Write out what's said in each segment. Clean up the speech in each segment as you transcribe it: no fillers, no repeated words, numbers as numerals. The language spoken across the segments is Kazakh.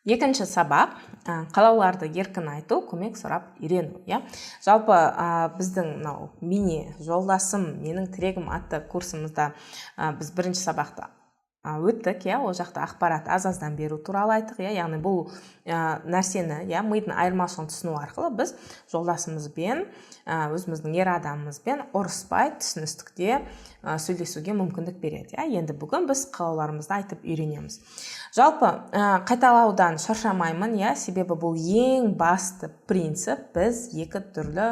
Екінші сабақ: қалауларды еркін айту, көмек сұрап үйрену, иә. Жалпы, біздің мынау мини «Жолдасым – менің тірегім» атты курсымызда біз бірінші сабақты өттік, иә. Ол жақта ақпарат аз аздан беру туралы айттық, иә. Яғни бұл нәрсені, иә, мидың айырмашылығын түсіну арқылы біз жолдасымызбен, өзіміздің ер адамымызбен ұрыспай, түсіністікте сөйлесуге мүмкіндік береді, иә. Енді бүгін біз қалауларымызды айтып үйренеміз. Жалпы, қайталаудан шаршамаймын, иә, себебі бұл ең басты принцип. Біз екі түрлі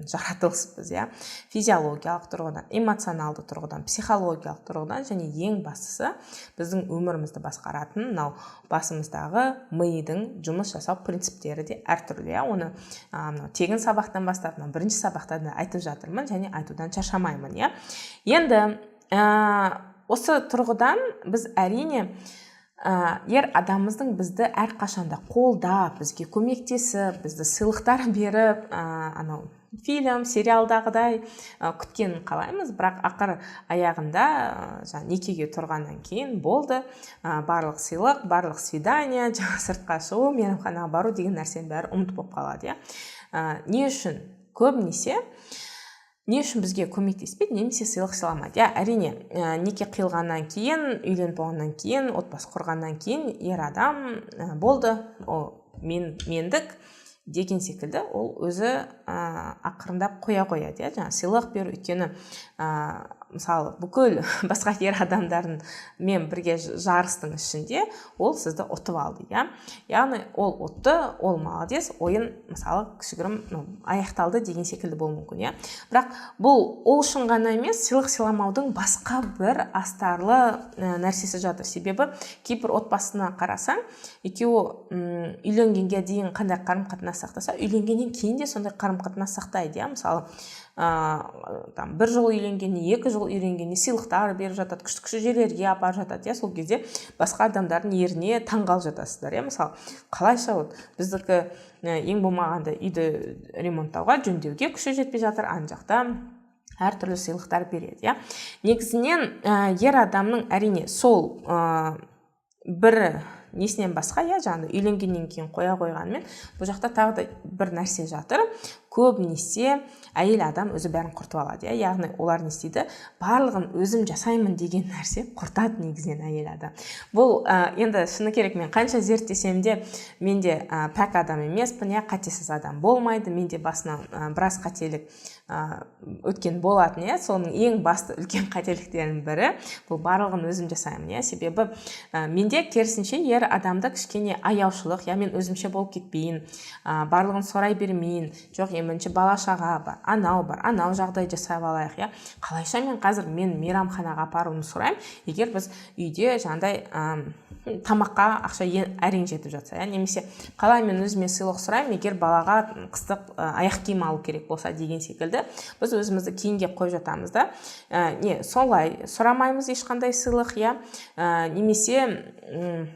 жаратылыспыз, иә: физиологиялық тұрғыдан, эмоционалды тұрғыдан, психологиялық тұрғыдан және ең бастысы, біздің өмірімізді басқаратын мынау басымыздағы мидың жұмыс жасау принциптері де әртүрлі, иә. Оны мынау тегін сабақтан бастап, мынау бірінші сабақта да айтып жатырмын және айтудан шаршамаймын, иә. Енді осы тұрғыдан біз, әрине, ер адамымыздың бізді әрқашанда қолдап, бізге көмектесіп, бізді сыйлықтар беріп, анау фильм, сериалдағыдай күткенін қалаймыз. Бірақ ақыр аяғында, жаңа некеге тұрғаннан кейін болды, барлық сыйлық, барлық свидание, жаңа сыртқа шығу, мейрамханаға бару деген нәрсенің бәрі ұмыт болып қалады, иә. Не үшін көбінесе, не үшін бізге көмектеспейді немесе сыйлық сыйламайды, иә? Әрине, неке қиылғаннан кейін, үйленіп болғаннан кейін, отбасы құрғаннан кейін ер адам болды, ол мен мендік деген секілді, ол өзі ақырындап қоя қояды, иә, жаңағы сыйлық беру. Өйткені, мысалы, бүкіл басқа ер адамдардың мен бірге жарыстың ішінде ол сізді ұтып алды, иә. Яғни ол ұтты, ол молодец, ойын, мысалы, кішігірім, ну, аяқталды деген секілді болуы мүмкін, иә. Бірақ бұл ол үшін ғана емес, сыйлық сыйламаудың басқа бір астарлы нәрсесі жатыр. Себебі кейбір отбасына қарасаң, екеуі үйленгенге дейін қандай қарым қатынас сақтаса, үйленгеннен кейін де сондай қарым қатынас сақтайды, иә. Мысалы, там бір жыл үйленгеніне, 2 жыл үйленгеніне сыйлықтар беріп жатады, күшті күшті жерлерге апарып жатады, иә. Сол кезде басқа адамдардың еріне таңғалып жатасыздар, иә. Мысалы, қалайша, вот біздікі ең болмағанда үйді ремонттауға, жөндеуге күші жетпей жатыр, ана жақта әртүрлі сыйлықтар береді, иә. Негізінен, ер адамның, әрине, сол бір несінен басқа, иә, жаңағы үйленгеннен кейін қоя қойғанымен, бұл жақта тағы да бір нәрсе жатыр. Көбінесе әйел адам өзі бәрін құртып алады, иә. Яғни олар не істейді? Барлығын өзім жасаймын деген нәрсе құртады негізінен әйел адам. Бұл енді шыны керек, мен қанша зерттесем де, мен де пәк адам емеспін, иә, қатесіз адам болмайды. Менде басынан біраз қателік өткен болатын, иә. Соның ең басты үлкен қателіктерінің бірі бұл барлығын өзім жасаймын, иә. Себебі менде керісінше ер адамды кішкене аяушылық, иә, мен өзімше болып кетпейін, барлығын сұрай бермейін, жоқ, ең бірінші бала шаға бар, анау бар, анау жағдай жасап алайық, иә. Қалайша мен қазір мен мейрамханаға апаруын сұраймын, егер біз үйде жаңағыдай тамаққа ақша әрең жетіп жатса, иә? Немесе қалай мен өзіме сыйлық сұраймын, егер балаға қыстық аяқ киім алу керек болса деген секілді, біз өзімізді кейінге қойып жатамыз да. Не солай сұрамаймыз ешқандай сыйлық, иә. Немесе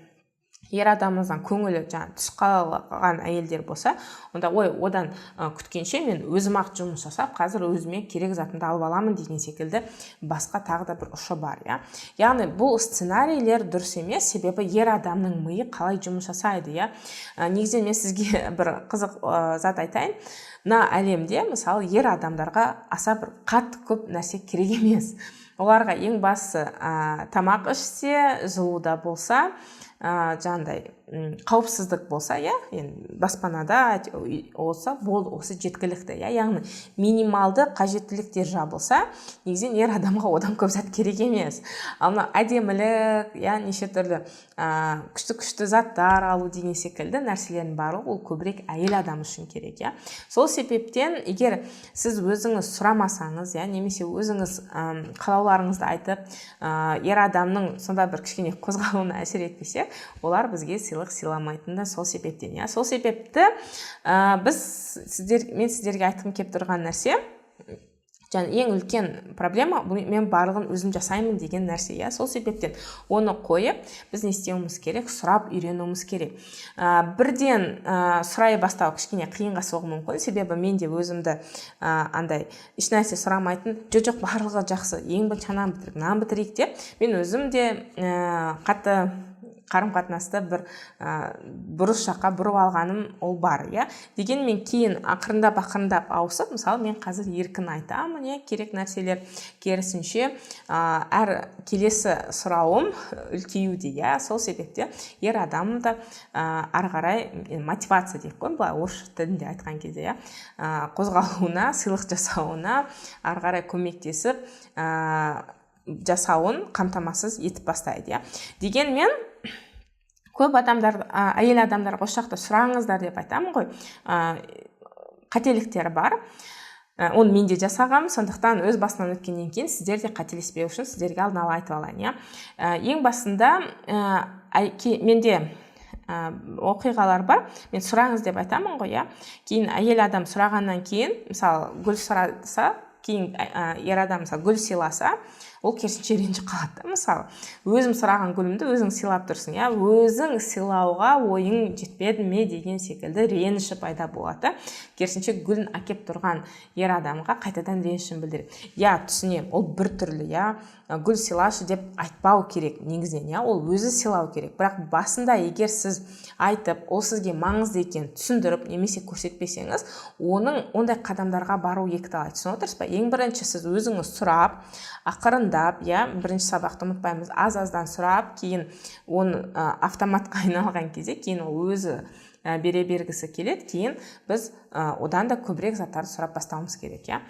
ер адамымыздан көңілі жаңағы түсіп қалған әйелдер болса, онда ой, одан күткенше мен өзім ақ жұмыс жасап, қазір өзіме керек затымды алып аламын деген секілді басқа тағы да бір ұшы бар, иә. Яғни бұл сценарийлер дұрыс емес. Себебі ер адамның миы қалай жұмыс жасайды, иә? Негізінен мен сізге бір қызық зат айтайын. Мына әлемде, мысалы, ер адамдарға аса бір қатты көп нәрсе керек емес. Оларға ең бастысы, тамақ ішсе, жылуда болса, жаңағыдай қауіпсіздік болса, иә, енді баспанада болса болды, осы жеткілікті, иә. Яғни минималды қажеттіліктер жабылса, негізінен ер адамға одан көп зат керек емес. Ал мынау әдемілік, иә, неше түрлі күшті күшті заттар алу деген секілді нәрселердің барлығы ол көбірек әйел адам үшін керек, иә. Сол себептен егер сіз өзіңіз сұрамасаңыз, иә, немесе өзіңіз қалауларыңызды айтып, ер адамның сонда бір кішкене қозғалуына әсер етпесе, олар бізге сыйлық сыйламайтын да сол себептен, иә. Сол себепті біз сіздер, мен сіздерге айтқым келіп тұрған нәрсе, және ең үлкен проблема бұл мен барлығын өзім жасаймын деген нәрсе, иә. Сол себептен оны қойып, біз не істеуіміз керек? Сұрап үйренуіміз керек. Бірден сұрай бастау кішкене қиынға соғуы мүмкін. Себебі мен де өзімді андай ешнәрсе сұрамайтын, жоқ, жоқ, барлығы жақсы, ең бірінші ананы бітірейік, мынаны бітірейік деп, мен өзім де қатты қарым қатынасты бір бұрыс жаққа бұрып алғаным ол бар, иә. Дегенмен кейін ақырындап ақырындап ауысып, мысалы, мен қазір еркін айтамын, иә, керек нәрселер. Керісінше, әр келесі сұрауым үлкеюде, иә. Сол себепте ер адам да ары қарай мотивация дейік қой, былай орыс тілінде айтқан кезде, иә, қозғалуына, сыйлық жасауына ары қарай көмектесіп, жасауын қамтамасыз етіп бастайды, иә. Дегенмен көп адамдар, әйел адамдарға осы жақта сұраңыздар деп айтамын ғой, қателіктері бар. Оны мен де жасағанмын, сондықтан өз басымнан өткеннен кейін сіздер де қателеспеу үшін сіздерге алдын ала айтып алайын, иә. Ең басында менде оқиғалар бар, мен сұраңыз деп айтамын ғой, иә. Кейін әйел адам сұрағаннан кейін, мысалы, гүл сұраса, кейін ер адам, мысалы, гүл сыйласа, ол керісінше ренжіп қалады да. Мысалы, өзім сұраған гүлімді өзің сыйлап тұрсың, иә, өзің сыйлауға ойың жетпеді ме деген секілді реніші пайда болады да. Керісінше, гүлін әкеп тұрған ер адамға қайтадан ренішін білдіреді, иә. Түсінемін, ол бір түрлі, иә, гүл сыйлашы деп айтпау керек негізінен, иә, ол өзі сыйлау керек. Бірақ басында егер сіз айтып, ол сізге маңызды екенін түсіндіріп немесе көрсетпесеңіз, оның ондай қадамдарға бару екіталай, түсініп отырсыз ба? Ең бірінші сіз өзіңіз сұрап, ақырындап, иә, бірінші сабақты ұмытпаймыз, аз аздан сұрап, кейін оны автоматқа айналған кезде, кейін ол өзі бере бергісі келеді. Кейін біз одан да көбірек заттарды сұрап бастауымыз керек, иә.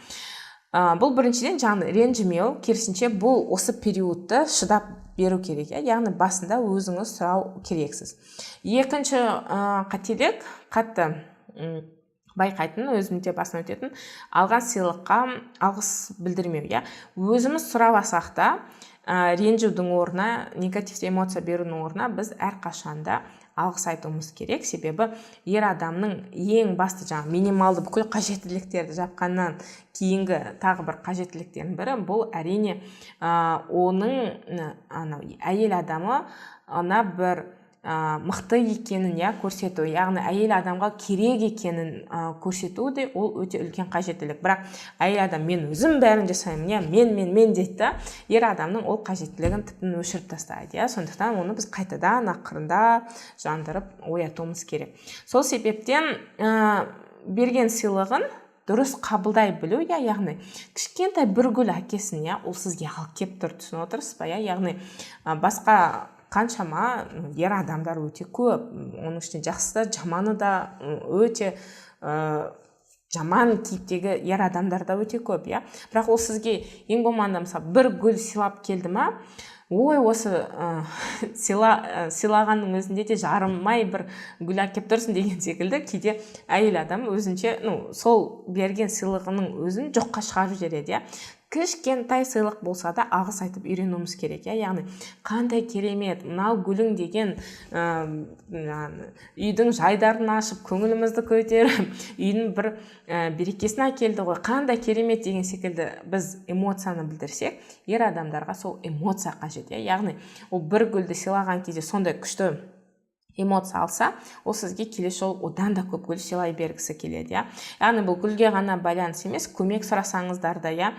Бұл біріншіден, жаңағы ренжімеу, керісінше, бұл осы периодты шыдап беру керек, иә. Яғни басында өзіңіз сұрау керексіз. Екінші қателік, қатты байқайтын, өзімде басынан өтетін, алған сыйлыққа алғыс білдірмеу, иә. Өзіміз сұрап алсақ та, ренжудің орнына, негативті эмоция берудің орнына біз әрқашанда алғыс айтуымыз керек. Себебі ер адамның ең басты жаңағы минималды бүкіл қажеттіліктерді жапқаннан кейінгі тағы бір қажеттіліктердің бірі бұл, әрине, оның анау әйел адамы ана бір мықты екенін, иә, көрсету, яғни әйел адамға керек екенін көрсету де, ол өте үлкен қажеттілік. Бірақ әйел адам «мен өзім бәрін жасаймын, иә, мен, мен, мен» дейді да, ер адамның ол қажеттілігін тіптен өшіріп тастайды, иә. Сондықтан оны біз қайтадан ақырындап жандырып оятуымыз керек. Сол себептен берген сыйлығын дұрыс қабылдай білу, иә. Яғни кішкентай бір гүл әкесін, иә, ол сізге алып келіп тұр, түсініп отырсыз ба, иә? Яғни басқа қаншама ер адамдар өте көп, оның ішінде жақсы да, жаманы да, өте жаман кейіптегі ер адамдар да өте көп, иә. Бірақ ол сізге ең болмағанда, мысалы, бір гүл сыйлап келді ма, ой, осы сыйлағанның өзінде де жарымай бір гүл әкеліп тұрсың деген секілді кейде әйел адам өзінше, ну, сол берген сыйлығының өзін жоққа шығарып жібереді, иә. Кішкентай сыйлық болса да, алғыс айтып үйренуіміз керек, иә. Яғни қандай керемет мынау гүлің деген, үйдің жайдарын ашып, көңілімізді көтеріп, үйдің бір берекесін әкелді ғой, қандай керемет деген секілді біз эмоцияны білдірсек, ер адамдарға сол эмоция қажет, иә. Яғни ол бір гүлді сыйлаған кезде сондай күшті эмоция алса, ол сізге келесі жолы одан да көп гүл сыйлай бергісі келеді, иә. Яғни бұл гүлге ғана байланысты емес, көмек сұрасаңыздар да, иә.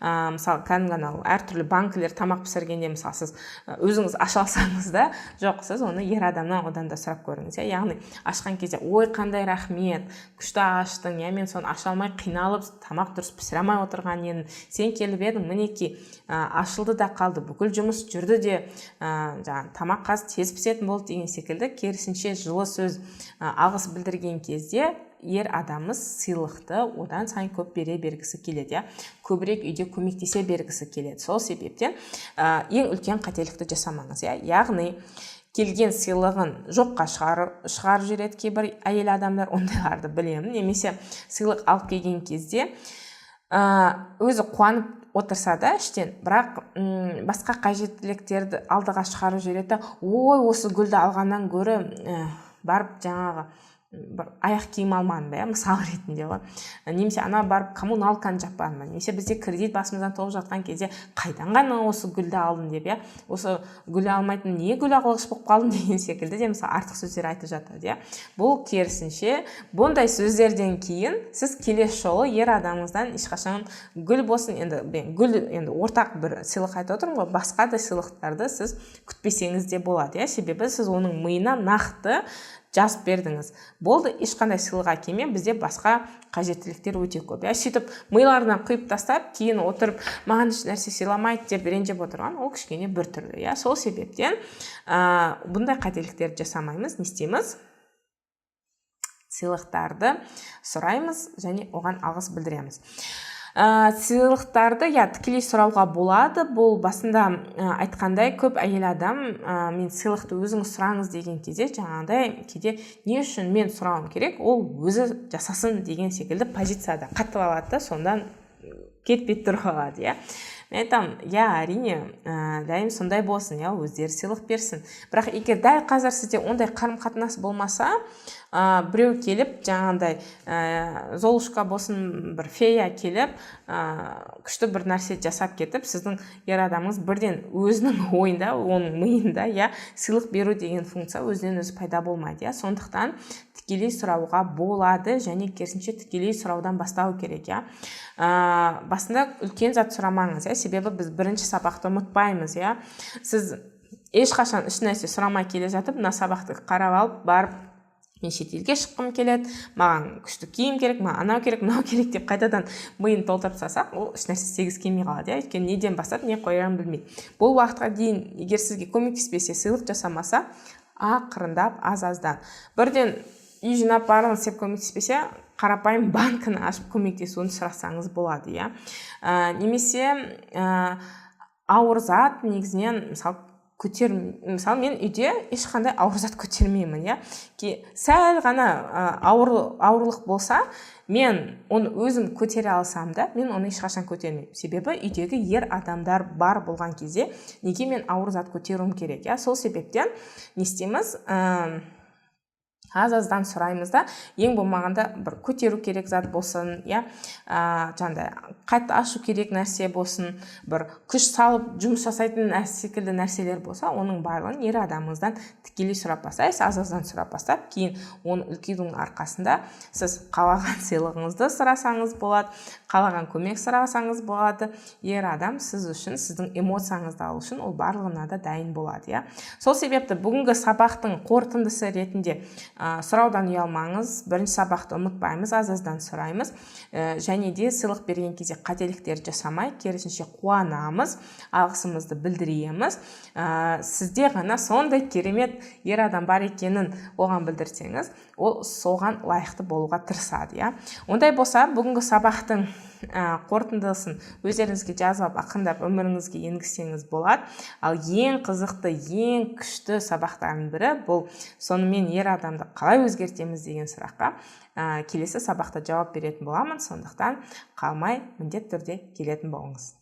Мысалы, кәдімгі анау әртүрлі банкілер, тамақ пісіргенде, мысалы, сіз өзіңіз аша алсаңыз да, жоқ, сіз оны ер адамнан одан да сұрап көріңіз, иә. Яғни ашқан кезде: «Ой, қандай рахмет, күшті аштың, иә, мен соны аша алмай қиналып, тамақ дұрыс пісіре алмай отырған едім, сен келіп едің, мінекей, ашылды да қалды, бүкіл жұмыс жүрді де, жаңағы тамақ қазір тез пісетін болды» деген секілді. Керісінше, жылы сөз, алғыс білдірген кезде ер адамымыз сыйлықты одан сайын көп бере бергісі келеді, иә, көбірек үйде көмектесе бергісі келеді. Сол себептен ең үлкен қателікті жасамаңыз, иә. Яғни келген сыйлығын жоққа шығарып жібереді кейбір әйел адамдар, ондайларды білемін. Немесе сыйлық алып келген кезде өзі қуанып отырса да іштен, бірақ басқа қажеттіліктерді алдыға шығарып жібереді: «Ой, осы гүлді алғаннан гөрі барып жаңағы Бір аяқ киім алмадың ба, иә, мысал ретінде ғой, немесе ана барып коммуналканы жаппадың ба, немесе бізде кредит басымыздан толып жатқан кезде қайдан ғана осы гүлді алдың деп, иә, осы гүл алмайтын не гүл алғыш болып қалдың деген секілді де, мысалы, артық сөздер айтып жатады, иә. Бұл керісінше, бұндай сөздерден кейін сіз келесі жолы ер адамыңыздан ешқашан гүл болсын, енді мен гүл енді ортақ бір сыйлық айтып отырмын ғой, басқа да сыйлықтарды сіз күтпесеңіз де болады, иә. Себебі сіз оның миына нақты жазып бердіңіз: болды, ешқандай сыйлық әкелме, бізде басқа қажеттіліктер өте көп, иә. Сөйтіп миларына құйып тастап, кейін отырып маған еш нәрсе сыйламайды деп ренжіп отырған ол кішкене біртүрлі, иә. Сол себептен бұндай қателіктерді жасамаймыз. Не істейміз? Сыйлықтарды сұраймыз және оған алғыс білдіреміз. Сыйлықтарды, иә, тікелей сұрауға болады. Бұл басында айтқандай, көп әйел адам мен сыйлықты өзіңіз сұраңыз деген кезде жаңағыдай кейде не үшін мен сұрауым керек, ол өзі жасасын деген секілді позицияда қатып алады да, сондан кетпей тұрып алады, иә. Мен айтамын, иә, әрине, дайым сондай болсын, иә, өздері сыйлық берсін. Бірақ егер дәл қазір сізде ондай қарым қатынас болмаса, біреу келіп, жаңағындай Золушка болсын, бір фея келіп, күшті бір нәрсе жасап кетіп, сіздің ер адамыңыз бірден өзінің ойында, оның миында, иә, сыйлық беру деген функция өзінен өзі пайда болмайды, иә. Сондықтан тікелей сұрауға болады және керісінше тікелей сұраудан бастау керек, иә. Басында үлкен зат сұрамаңыз, иә, себебі біз бірінші сабақты ұмытпаймыз, иә. Сіз ешқашан ешнәрсе сұрамай келе жатып, мына сабақты қарап алып барып, мен шетелге шыққым келеді, маған күшті киім керек, маған анау керек, мынау керек деп қайтадан миын толтырып тастасақ, ол ешнәрсе істегісі келмей қалады, иә. Өйткені неден бастап, не қоярын білмейді. Бұл уақытқа дейін егер сізге көмектеспесе, сыйлық жасамаса, ақырындап, аз аздан, бірден үй жинап, барлығын істеп көмектеспесе, қарапайым банкіні ашып көмектесуін сұрасаңыз болады, иә. Немесе ауыр зат негізінен, мысалы, көтер, мысалы, мен үйде ешқандай ауыр зат көтермеймін, иә. Сәл ғана ауырлық болса, мен оны өзім көтере алсам да, мен оны ешқашан көтермеймін. Себебі үйдегі ер адамдар бар болған кезде неге мен ауыр зат көтеруім керек, иә? Сол себептен не істейміз? Аз аздан сұраймыз да, ең болмағанда бір көтеру керек зат болсын, иә, жаңағыдай қатты ашу керек нәрсе болсын, бір күш салып жұмыс жасайтын секілді нәрселер болса, оның барлығын ер адамыңыздан тікелей сұрап бастайсыз. Аз аздан сұрап бастап, кейін оны үлкейтудің арқасында сіз қалаған сыйлығыңызды сұрасаңыз болады, қалаған көмек сұрасаңыз болады. Ер адам сіз үшін, сіздің эмоцияңызды алу үшін ол барлығына да дайын болады, иә. Сол себепті бүгінгі сабақтың қорытындысы ретінде сұраудан ұялмаңыз, бірінші сабақты ұмытпаймыз, аз аздан сұраймыз, және де сыйлық берген кезде қателіктер жасамай, керісінше қуанамыз, алғысымызды білдіреміз. Сізде ғана сондай керемет ер адам бар екенін оған білдірсеңіз, ол соған лайықты болуға тырысады, иә. Ондай болса, бүгінгі сабақтың қорытындысын өздеріңізге жазып алып, ақырындап өміріңізге енгізсеңіз болады. Ал ең қызықты, ең күшті сабақтардың бірі бұл сонымен ер адамды қалай өзгертеміз деген сұраққа келесі сабақта жауап беретін боламын. Сондықтан қалмай, міндетті түрде келетін болыңыз.